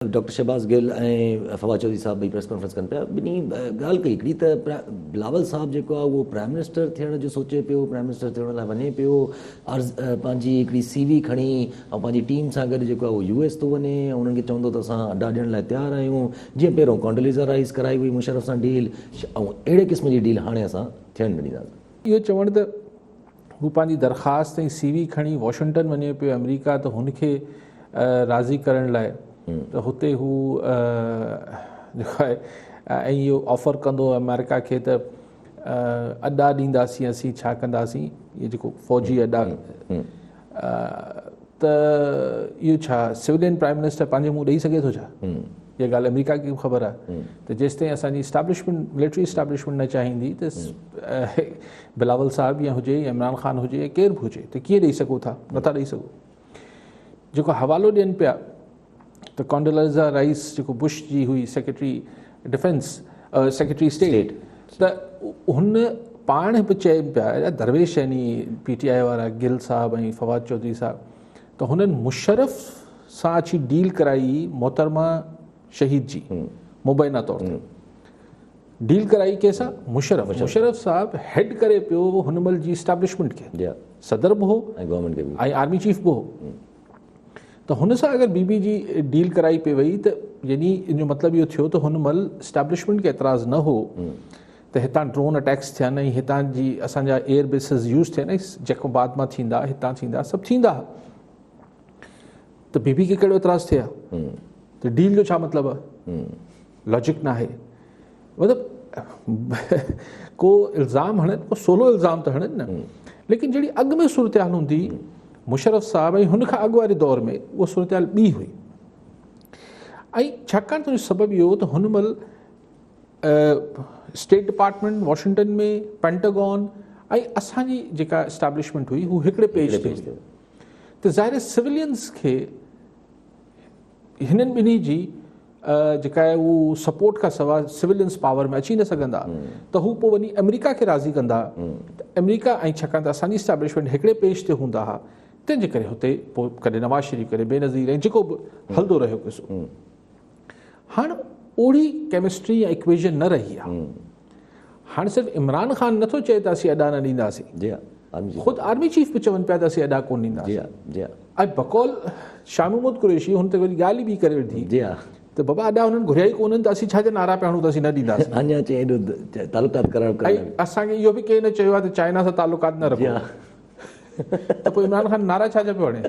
Doctor Shahbaz گل ۽ فواد چوڌري صاحب ٻئي press conference ڪن پيا ٻنهي ڳالهه ڪئي هڪڙي ته بلاول صاحب جيڪو آهي اهو پرائم منسٽر ٿيڻ جو سوچي پيو پرائم منسٽر ٿيڻ لاء وڃي پيو عرض پنهنجي هڪڙي سي وي کڻي ۽ پنهنجي ٽيم سان گڏ جيڪو آهي اهو يو ايس ٿو وڃي ۽ انهن کي چوندو ته اسان اڏا ڏيڻ لاء تيار آهيون جيئن پهريون ڪانڊوليزا رائس ڪرائي هئي مشرف سان ڊيل ۽ اهڙي قسم جي ڊيل هاڻي اسان ٿيڻ نه ڏينداسين. اهو چوڻ ته هو پنهنجي درخواست ۽ سي وي کڻي واشنگٽن وڃي پيو آمريڪا ته هن کي راضي ڪرڻ لاء ته هتي هو جيڪو آهي ۽ اهو آفر ڪندو آمريڪا کي ته اڏا ڏينداسين اسين ڇا ڪنداسين اهي جيڪو فوجي اڏا ته اهو ڇا سولين پرائم منسٽر پنهنجي منهن ڏئي سگهي ٿو ڇا؟ اها ڳالهه آمريڪا کي به خبر آهي ته جيستائين اسان جي اسٽيبلشمينٽ ملٽري اسٽيبلشمينٽ نه چاهيندي ته بلاول صاحب يا هجي يا عمران خان هجي يا ڪير به هجي ته ڪيئن ڏئي سگهو ٿا نٿا ڏئي سگهو جيڪو حوالو ڏين پيا ته ڪانڊوليزا رائس جيڪو بش جي هئي سيڪريٽري ڊفينس سيڪريٽري اسٽيٽ ته هن پاڻ به چين پيا درويش يعني پي ٽي آء وارا گل صاحب ۽ فواد چوڌري صاحب ته هنن مشرف سان اچي ڊيل ڪرائي محترمه شهيد جي مبينا طور تي ڊيل ڪرائي ڪنهن سان مشرف مشرف صاحب هيڊ ڪري پيو هن مهل جي اسٽيبلشمينٽ کي صدر به هو ۽ آرمي چيف به هو ته هن سان اگر بي بي جي ڊيل ڪرائي پئي وئي ته يعني ان جو مطلب اهو ٿيو ته هن مهل اسٽيبلشمينٽ کي اعتراض نه هو ته هتان ڊرون اٽيڪس ٿين ۽ هتان جي اسان جا ايئر بيسز يوز ٿين ۽ جيڪو بعد مان ٿيندا هتان ٿيندا سڀ ٿيندا ته بي بي کي ڪهڙو اعتراض ٿئي ها ته ڊيل جو ڇا مطلب آهي لاجڪ نه آهي مطلب ڪو الزام هڻن ڪو سولو الزام ته هڻن نه ليڪن جهڙي اڳ ۾ صورتحال هوندي مشرف صاحب ۽ هن کان اڳ واري دور ۾ اها صورتحال ٻي هئي ۽ ڇاڪاڻ ته سبب اهو ته هن مهل اسٽيٽ ڊپارٽمينٽ واشنگٽن ۾ پينٽاگون ۽ اسان جي جيڪا اسٽيبلشمينٽ هئي هو هڪڙي پيج تي هئي ته ظاهر سولينز کي هنن ٻنهي جي جيڪا آهي هو سپورٽ کان سواء سولينز پاور ۾ اچي نه سگهندا ته هو پوء وڃي آمريڪا کي راضي ڪندا ته آمريڪا ۽ ڇاڪاڻ ته اسان جي اسٽيبلشمينٽ هڪڙي پيج تي هوندا ها تنهن جي ڪري هتي پوء ڪڏهن نواز شريف ڪڏهن بينظير ۽ جيڪو به هلندو رهيو قصو هاڻ اوڙي ڪيمسٽري يا اڪويشن نه رهي آهي هاڻ صرف عمران خان نٿو چئي ته اسين اڏا نه ڏينداسين جي ها آرمي چيف خود آرمي چيف به چون پيا ته اسين اڏا ڪونه ڏينداسين جي ها جي ها ۽ بقول شاهه محمود قريشي هن ته وري ڳالهه ئي ٻي ڪري وڌي جي ها ته بابا اڏا هنن گهريا ئي ڪونهن ته اسين ڇا جا نعرا پيا هڻون ته اسين نه ڏينداسين اڃا چئي ايڏو تعلقات خراب ڪرڻ ۽ اسان کي اهو به ڪنهن نه چيو آهي ته چائنا سان تعلقات نه رکو جي ها ته پوء عمران خان نعرا ڇا جا پيو هڻي.